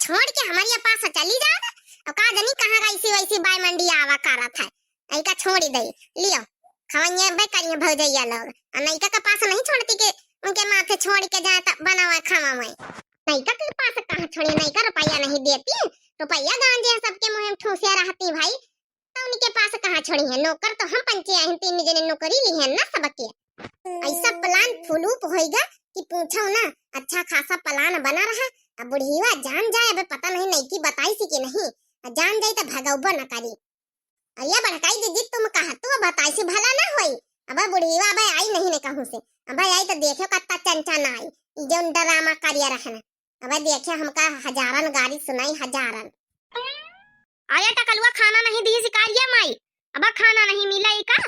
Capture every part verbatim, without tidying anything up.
छोड़ के हमरे पास चली जाओ। और का जनी कहाँ का ऐसी वैसी बाय मंडी आवा करत है। ऐका छोड़ी दई, लियो, खवइये बे करिए भौजैया लोग। आ नैका के पास नहीं छोड़ती कि उनके माथे छोड़ के जाए तब बनावा खावा मैं। नैका के पास कहाँ छोड़ी, नैका रुपया नहीं देती, रुपया गांजे सबके मुँह में ठूसे रहती भाई। तो उनके पास कहाँ छोड़ी है, नौकर तो हम पंचे आए हैं, तीन जने नौकरी ली है ना सबके। ऐसा plan फुलूप होइगा कि पूछो ना, अच्छा खासा plan बना रहा। अब बुढ़ीवा जान जाए, अबे पता नहीं नैकी बताई सी कि नहीं, आ जान जाए तो भगौबो न करी। अरे बड़काई दीदी, तुम कहा तू बताई से भला ना होई। अब बुढ़ीवा अब आई नहीं ने कहूँ से, अब आई तो देखो कत्ता चंचा ना आई, ई जौन ड्रामा करिया रहना। अब देखे हमका हजारन गारी सुनाई, हजारन। अरे टकलुआ खाना नहीं दी शिकारिया माई, अब खाना नहीं मिला ई का?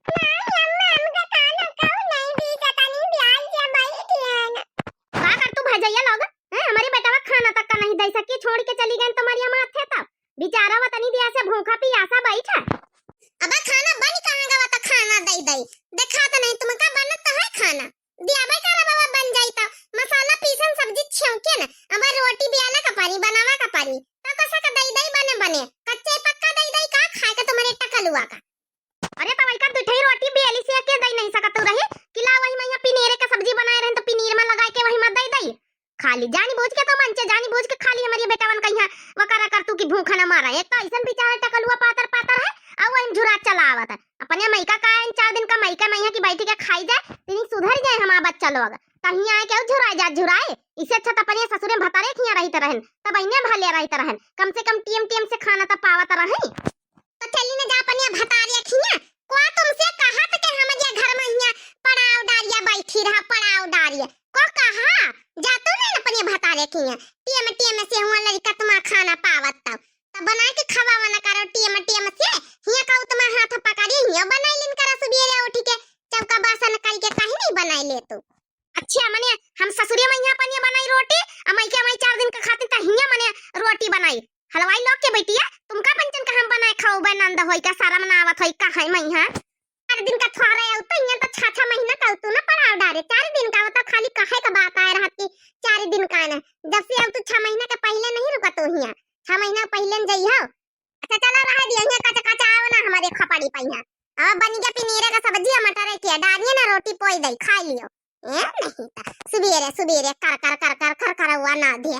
नहीं अम्मा, हमका खाना कहू नहीं दी, पता नहीं ब्याज से बैठ गया ना। का कर तू भजैया लोग? हैं, हमारे बेटवा खाना तक का नहीं दे सकी, छोड़ के चली गई तुम्हारी माथे तब। बेचारा वतनी दिया से भूखा पियासा बैठा। अब खाना बन कहाँ गवा तो खाना दे दे। देखा तो नहीं तुमका बनत तो है खाना। दियाबे करा बाबा बन जाई तो। मसाला पीसन सब्जी छौंके न। अब रोटी बियाला का पारी, बनावा का पारी। तो कसा का दे दे बने बने। कच्चे पक्का दे दे का खाए का तुम्हारे टकलुआ का। अरे तो वही का दुठई रोटी बेली से के दे नहीं सकत तू रही। कि ला वही मैं यहाँ पनीर का सब्जी बनाए रहे तो पनीर में लगा के वही मत दे दे। खाली जानी बूझ के तो मंचे, जानी बूझ के खाली हमारी बेटावन कहिया वो करा कर तू की भूख न मारा। एक तो ऐसन बेचारा टकलुआ पातर पातर है, और वो झुरा चला आवत है। अपने मइका का इन चार दिन का मइका मइया की बैठी के खाई जाए, तीन सुधर जाए हमारा बच्चा लोग। कहीं आए के झुराए जा झुराए, इसे अच्छा तो अपने ससुरे भतारे खिया रहित रहन, तब इन्हें भले रहित रहन, कम से कम टीएम टीएम से खाना तो पावत रही। तो चली न जा अपने भतारिया खिया, को तुमसे कहा त के हम ये घर में हिया पड़ाव डारिया बैठी रहा, पड़ाव डारिया। को कहा? जा तू नहीं अपने भतारे खिया, टीएम टीएम से हुआ लड़का तुम्हारा खाना पावत तब। तब बना के खवावा ना करो टीएम टीएम से, हिया का उतमा हाथ पकड़ी, हिया बनाई लिन करा सुबेरे उठ के, चौका बासन कई के कहीं नहीं बनाई ले तू। अच्छा, मने हम ससुरिया में यहाँ पनिया बनाई रोटी, आ मइके में चार दिन का खातिर त हिया मने रोटी बनाई। हलवाई लोग के बेटिया, तुमका पंचन का हम बनाए खाओ बे नंद होई का, शरम ना आवत होई का है मैं यहाँ? चार दिन का थोड़ा है तो यहाँ तो छह छह महीना का तू ना पड़ाव डारे, चार दिन का वो तो खाली कहे का बात आए रहत कि चार दिन का ना, जब से अब तू छह महीना के पहले नहीं रुका तो हिया, छह महीना पहले न जइहो। अच्छा चला रहा दिया, यहाँ कचा कचा आओ ना हमारे खपड़ी पे यहाँ। अब बन गया पनीर का सब्जी, मटर के डालिए ना, रोटी पोई दई, खा लियो। ए नहीं ता सुबेरे सुबेरे कर कर कर कर कर कर हुआ ना दे।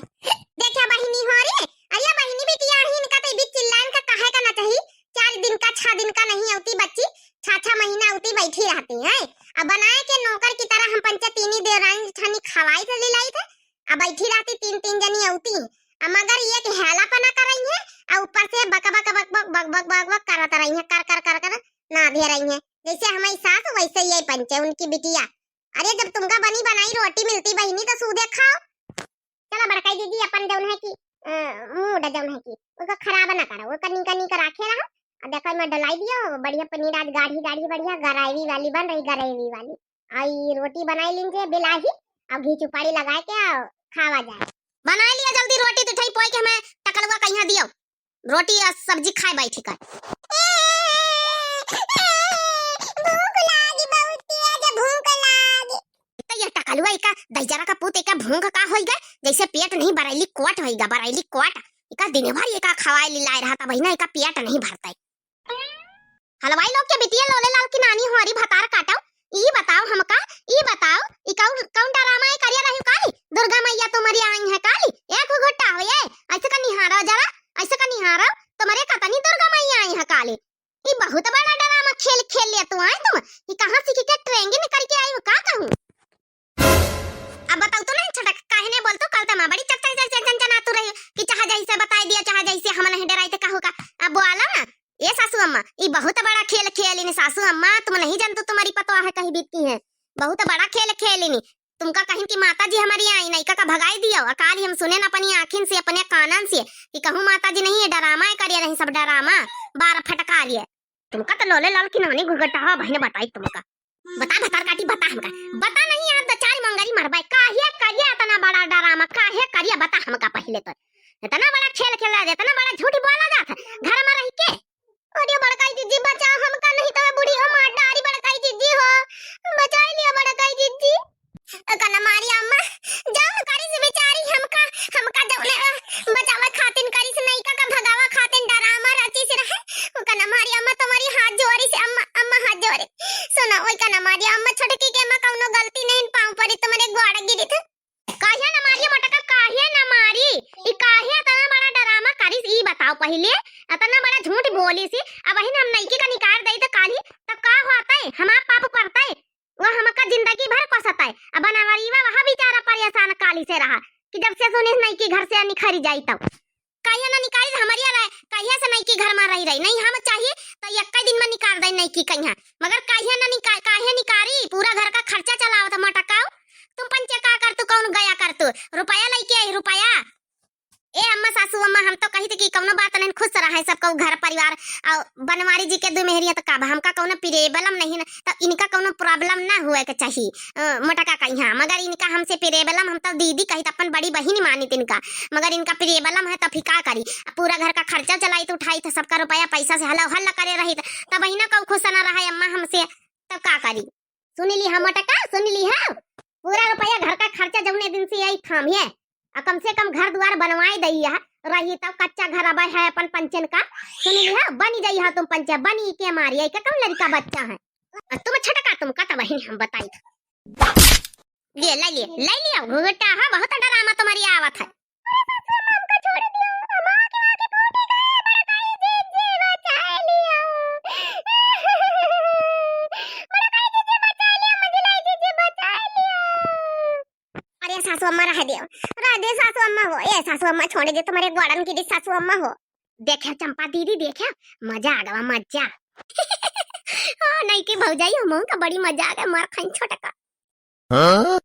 देखा बहिनी हो रे, अरे बहिनी बिटिया ही इनका तो भी चिल्लान का कहे का ना चाहिए। चार दिन का छह दिन का नहीं होती बच्ची, छह छह महीना होती बैठी रहती है। अब बनाए के नौकर की तरह हम पंचे तीनी देवरानी जेठानी खवाई थे लिलाई थे, अब बैठी रहती तीन तीन जनी होती। अब मगर ये कि हेला पना कर रही है, और ऊपर से बक बक बक बक बक बक बक बक करत रही है, कर कर कर कर ना दे रही है। जैसे हमारी सास वैसे ये पंचे उनकी बिटिया। अरे जब तुमका बनी बनाई रोटी मिलती बहिनी तो सूदे खाओ। चला बड़काई दीदी अपन जौन है कि, अ, मूड जौन है कि ओका खराब ना करो, ओका नीका नीका राखे रहो। अब देखो मैं डोलाई दियो, बढ़िया पनीर आज गाढ़ी गाढ़ी बढ़िया गरावी वाली बन रही, गरावी वाली। आई रोटी बनाई लीन जे बिलाही, अब घी चुपाड़ी लगा के आ, खावा जाए। बनाई लिया जल्दी रोटी तो ठई पोई के हमें टकलुआ कहिया दियो। रोटी आ सब्जी खाए बैठी कर। भूख लागी बहुत तेज, भूख लागी। तो ये टकलुआ इका दैजरा का पूत इका भूख का होइगा, जैसे पेट नहीं बरैली कोट होइगा, बरैली कोट। इका दिन भर इका खवाए लिलाए रहा था बहिना, इका पेट नहीं भरता है। हलवाई लोग के बिटिया लोले लाल की नानी हमारी भतार काटो। ई बताओ हमका, ई बताओ, ई कौन, कौन डरामा है करिया रही काली? दुर्गा मैया तुम्हारी आई है काली? एक घुट्टा हो ये, ऐसे का निहारो जरा, ऐसे का निहारो, तुम्हारे कतनी दुर्गा मैया आई है काली? ई बहुत बड़ा डरामा खेल खेल लिया तू आए तुम। ई कहाँ सीख के ट्रेनिंग करके आई हो का कहूँ? अब बताओ तो नहीं छटक, काहे नहीं बोलतो? कल तो माँ बड़ी चक चक चक चक चक चना तू रही कि चाहे जैसे बताई दिया, चाहे जैसे हम नहीं डराई थे कहू का। अब बोला ना, ए सासू अम्मा, ई बहुत बड़ा खेल खेलिनी सासू अम्मा, तुम नहीं जानतो तुम्हारी पतोह है कहीं बीतती है, बहुत बड़ा खेल खेलिनी। तुमका कहीं कि माता जी हमारी आई नहीं का, का भगाई दियो, अकाल ही हम सुने न अपनी आँखिन से, अपने कानन से कि कहूँ माता जी नहीं, ये डरामा है करिए नहीं, सब डरामा, बार फटका लिए। तुमका तो लोले लाल की नानी घुघटा हो बहने बताई तुमका। बता भतार काटी, बता हमका। बता नहीं, आज तो चार मंगरी मरबाई। काहे करिया इतना बड़ा डरामा? काहे करिया बता हमका पहले तो। इतना बड़ा खेल खेला जात, इतना बड़ा झूठ बोला जात है घर में रह के। अरे बड़काई दीदी बचाओ हमका, नहीं तो बूढ़ी हो मार डारी बड़काई दीदी हो। बचाई लिया बड़काई दीदी। कना मारी अम्मा, जाओ न करी से बेचारी हमका, हमका जाओ न, अ, पहिले अतना बड़ा झूठ बोलिस ही, अबहिन हम नइकी का निकार दई त काल्हि, त का होतइ? हमार पाप परतइ। वो हमका जिंदगी भर कोसतइ। अब बनवारीवा वह बेचारा परेशान काल्हि से रहा कि जब से सुनिस नइकी घर से निखरि जाई तब। कहिया ना निकारी त हमरिया रहे, कहिया से नइकी घर मा रही रही। नहीं हम चाही त एक्कै दिन मा निकार दई नइकी कहिया। मगर कहिया ना निका-, काहे निकारी? पूरा घर का खर्चा चलावत मोटकाऊ। तुम पंचे का करतू, कौन गया करतू? रुपया लइके आई, रुपया। ए अम्मा, सासू अम्मा, हम तो कहित कि कौनो बात नहीं, खुश रहे सब कहू घर परिवार। अउ बनवारी जी के दुइ मेहरिया त का बा, हमका कौनो problem नहीं न, त इनका कौनो problem ना हुए के चाही। अ, मोटका कहिया, मगर इनका हमसे problem, हम तो दीदी कहित, अपन बड़ी बहिन मानित इनका, मगर इनका problem है त फिर का करी? पूरा घर का खर्चा चलाइत उठाइत, सबका रुपया पैसा से हला हल्ला करे रहित, तब ही ना कहू खुश ना रहे अम्मा हमसे, तब का करी? सुन लिहा मोटका, सुन लिहा, पूरा रुपया घर का खर्चा जौने दिन से आई थाम है, आ कम से कम घर दुआर बनवाए दई है, रही तब कच्चा घर अब है अपन पंचन का। सुन लिहा, बनी जाई है तुम पंचे, बनी के मारी, आई के कौन लड़का बच्चा है? आ तुम छटका, तुम का तब वही हम बताई। ले, ले, ले, ले लिया, घुघटा है, बहुत डरामा तुम्हारी आवत है। अरे सासू अम्मा, हमका छोड़ दियो, हम आगे, आगे फूटी गए, बड़काई जीजी बचाए लियो। बड़काई जीजी बचाए लियो, मंझलाई जीजी बचाए लियो। अरे सासू अम्मा, रह दियो, रह दे सासू अम्मा हो, ए सासू अम्मा, छोड़ दे, तुम्हारे गोड़न की दी सासू अम्मा हो। देखे चंपा दीदी, देखे, मजा आ गवा, मजा। हाँ, नइकी भौजाई, हमहू का बड़ी मजा आ गवा, मार खाई छोटका। हाँ?